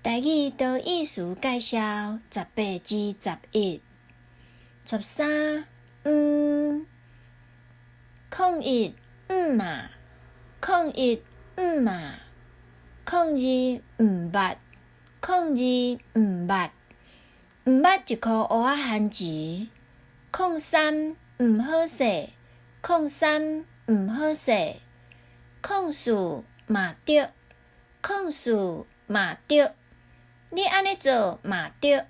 台語多義詞介紹18至11。13，毋，01，毋嘛，01，毋嘛，02，毋捌，02，毋捌，毋捌一箍烏仔番薯。03，毋好勢，03，毋好勢，04，嘛著，04，嘛著，你按呢做嘛著，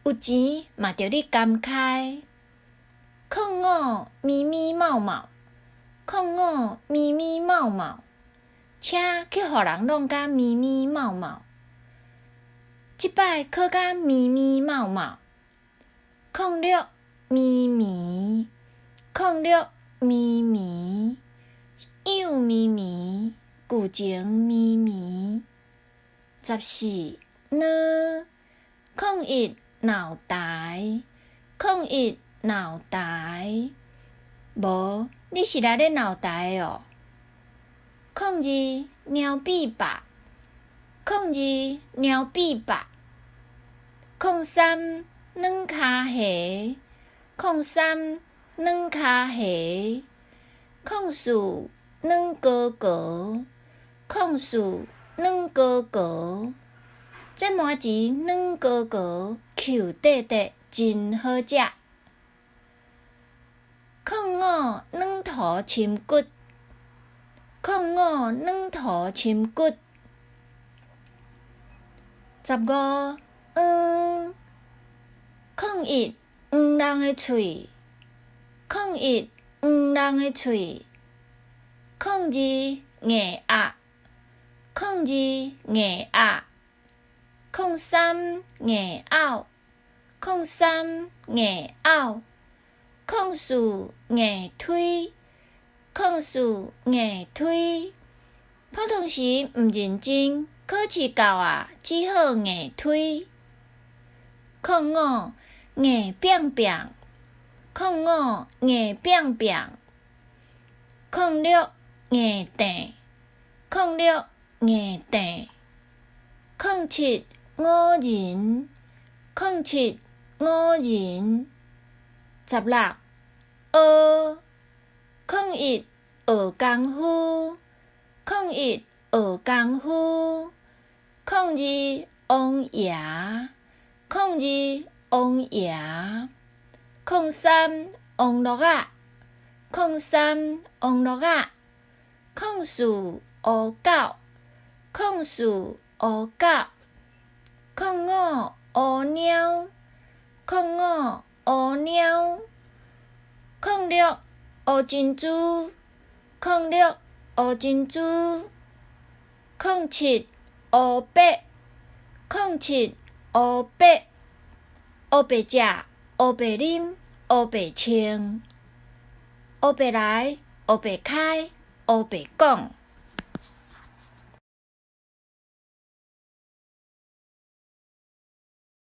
有錢嘛著你甘開。05，咪咪冒冒，05，咪咪冒冒，車去予人弄甲咪咪冒冒，這擺考甲咪咪冒冒。06，咪咪，06，咪咪，幼咪咪，舊情咪咪。14，呢，01，鬧台，01，鬧台，無，你是來咧鬧台的喔。02，貓比吧，02，貓比吧。03，軟跤蝦，03，軟跤蝦。04，軟膏膏，04，軟膏膏。這麻糍軟膏膏，抾塊塊，真好食。05，軟塗深骨，05，軟塗深骨。15，黃，01，黃人的喙，01，黃人的喙。02，硬鴨，02，硬鴨。03，硬拗，03，硬拗。04，硬推，04，硬推。普通時毋認真，考試到啊，只好硬推。05，硬拚拚，05，硬拚拚。06，硬碇，06，硬碇。07，五仁，07，五仁。16，學，01，學功夫，01，學功夫。02，王爺，02，王爺。03，王樂仔，03，王樂仔。04，烏狗，04，烏狗。05，烏貓，05，烏貓。06，烏珍珠，06，烏珍珠。07，烏白，07，烏白。烏白食，烏白啉，烏白穿。烏白來，烏白開，烏白講。